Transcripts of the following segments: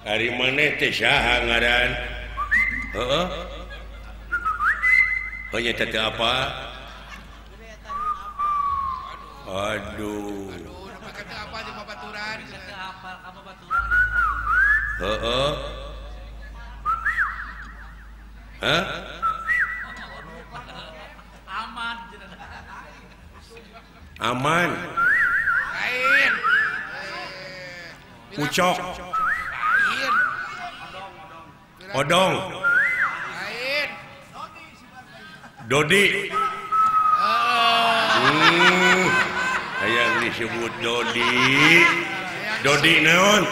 Ari maneh teh saha ngaran? Heeh. Oh nya teh apa? Aduh. Heeh. Hah? Aman. Aman. Lain. Ucok. Lain. Odong. Lain. Dodi. Hayang disebut Dodi. Dodi naon?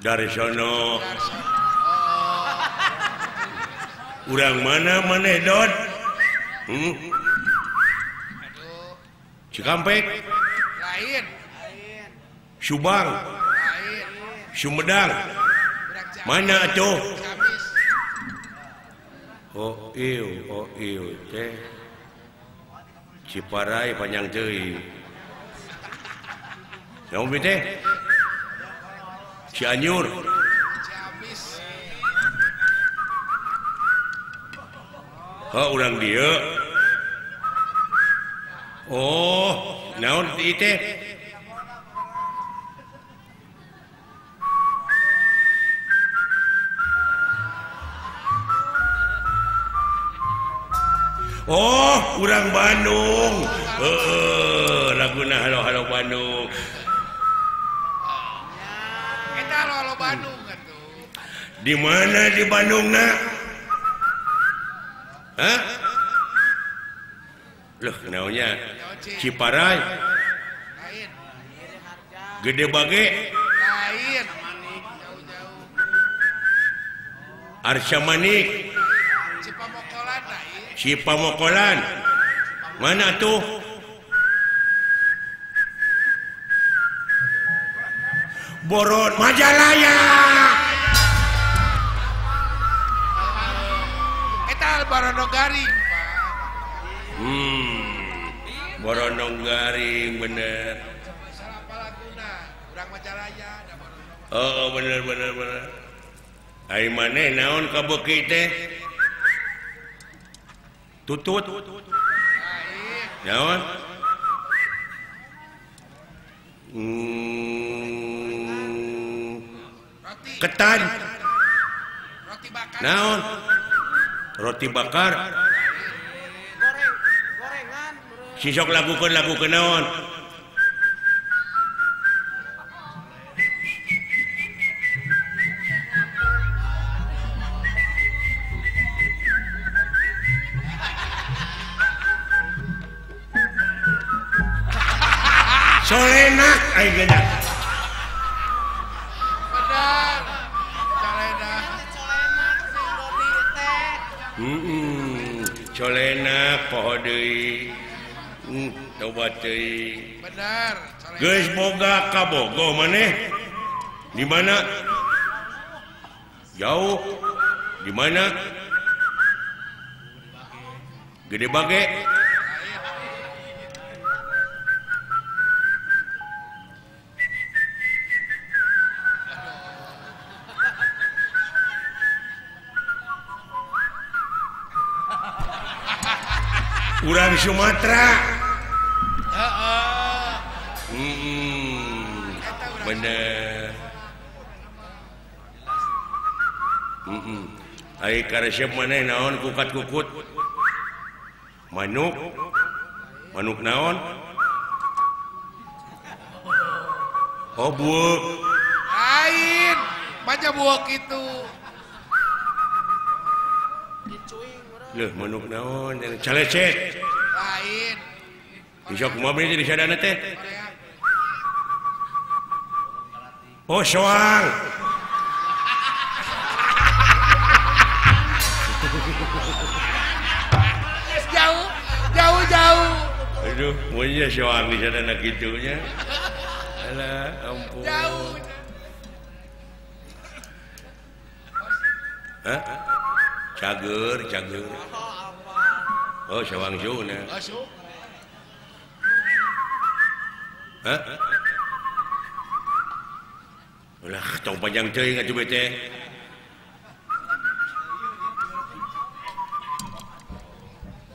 Dari sono. Urang mana maneh Dod? Cikampek. Lain. Subang. Lain. Sumedang. Mana atuh? Oh ieu teh. Ciparai panjang teuing. Naon teh? Cianjur. Ciamis. Oh, urang dieu. Oh, naon ieu teh? Oh, urang Bandung. Heeh, laguna halo-halo Bandung. Eta halo-halo Bandung atuh. Di mana di Bandungna? Hah? Loh, naonnya? Ciparai. Lain. Gede Bage. Lain. Jauh-jauh. Arca Manik. Cipamokolan lain. Cipamokolan. Mana tuh? Boron Majalaya. Eta Barono Garing, Pak. Barono Garing bener. Salah laguna, urang Majalaya da Barono. Oh, bener bener bener. Ai maneh naon kabeuki teh? Tutut. Naon? Roti. Ketan. Roti bakar. Naon? Roti bakar. Goreng, gorengan. Sisok lakukeun lagu naon? Solenak aing geuna. Benar. Solenak. Solenak si Dodi teh. Solenak poho deui. Tobat deui. Benar. Geus boga kabogoh maneh? Di mana? Jauh. Di mana? Gede Bage. Urang Sumatera. Bener. Ai karesep maneh naon kukat-kukut? Manuk. Manuk naon? Oh, buuk. Lain, baca buuk itu. Leuh, manuk naon? Calecet. Lain. Bisa kumaha bener di sadana teh? Oh, soang. Jauh, jauh, jauh. Aduh, mun soang di sadana kitu nya. Alah, ampun. Jauh. Hah? Cager, cager. Oh, sawang suna. Hah? Ulah tong panjang teuing atuh bete.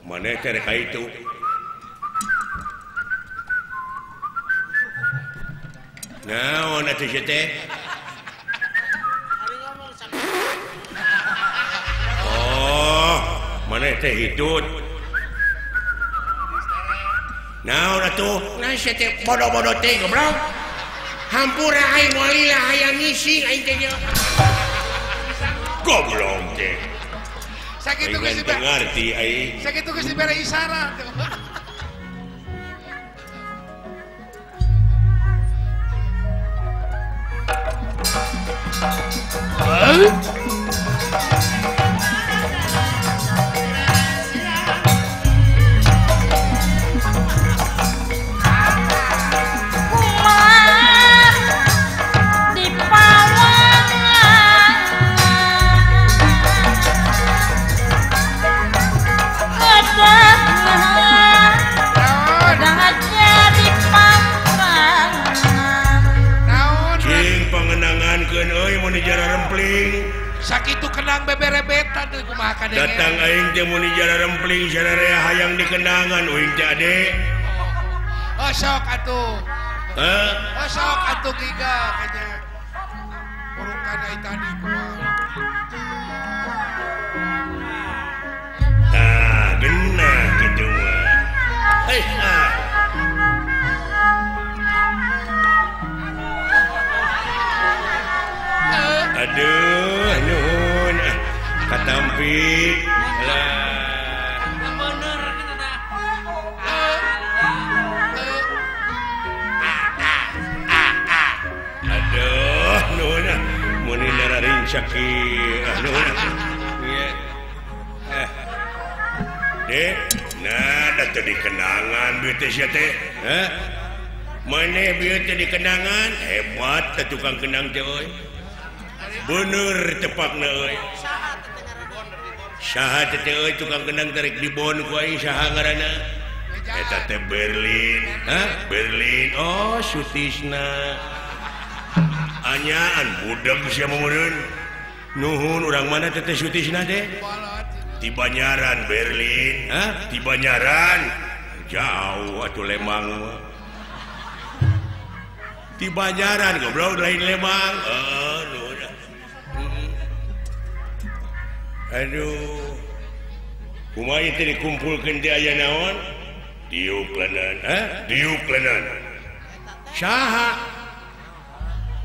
Maneh teh rek ka itu. Naon atuh sia teh? Oh, maneh teh hitut. Naon atuh? Nah sia teh bodoh-bodoh teh goblok. Hampura aing moal lila hayang ngising aing teh nya. Goblok teh. Sakitu geus ngarti aing. Sakitu geus dibere isyarat. Sakitu kenang beberebetan deui kumaha kadenge. Datang aing teh mun jara rempling sararea hayang dikenangan uing teh ade. Oh sok atuh. Heh. Oh sok atuh giga kayaknya. Urukan ai tadi kumaha. Tah genah kitu mah. Eh ah. Aduh, nuhun katampi lah. Bener gitu dah. Aduh, nuhun mun nararing kieu. Nuhun. Ieu. Dek, nah da teu dikenangan bieu teh sia teh. Hah? Maneh bieu teh dikenangan, hebat teh tukang kenang teh euy. Bener tepakna euy. Saha teh euy tukang kendang tarik dibon ku aing saha ngaranna? Eta teh Berlin. Hah? Berlin. Oh, Sutisna. Anyaan budeg sia meureun. Nuhun urang mana teh Sutisna teh? Ti Banyaran Berlin. Hah? Ti Banyaran. Jauh atuh Lembang mah. Ti Banyaran goblok lain Lembang. Nuhun. Aduh, kumaha teh dikumpulkeun teh aya naon? Diuk leuneuh, hah? Diuk leuneuh. Saha?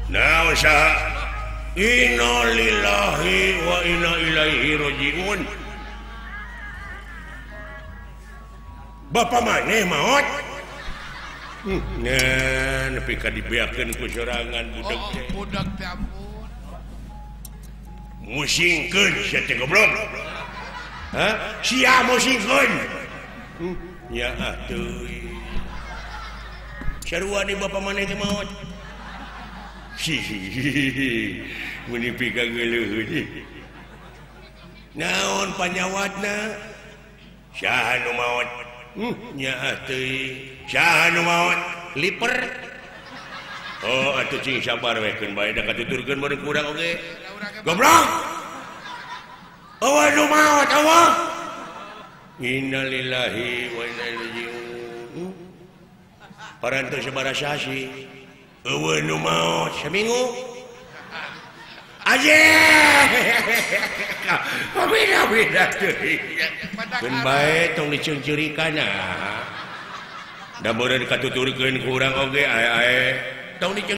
Naon saha? Innalillahi wa inna ilaihi rajiun. Bapa maneh maot? Nah, nepi ka dibeakeun ku sorangan budak teh. Oh, budak teh ampun. Musingkeun sia teh goblok. Hah? Sia musingkeun. Nya atuh. Sarua di bapa maneh teh maot. Hihihi. Mun pika geuleuh. Naon panyawatna? Saha nu maot? Nya atuh. Saha nu maot? Liper. Oh, atuh cing sabar we keun bae da katuturkeun meureun ku urang oge. Goblok. Eueuh nu maot eueuh. Innalillahi wa inna ilaihi raji'un. Parantos sabaraha sasi. Eueuh nu maot saminggu. Aje. Pabida-bida teuing. Keun bae tong diceungceurikan ah. Da meureun katuturkeun ku urang oge ae-ae. Tong diceung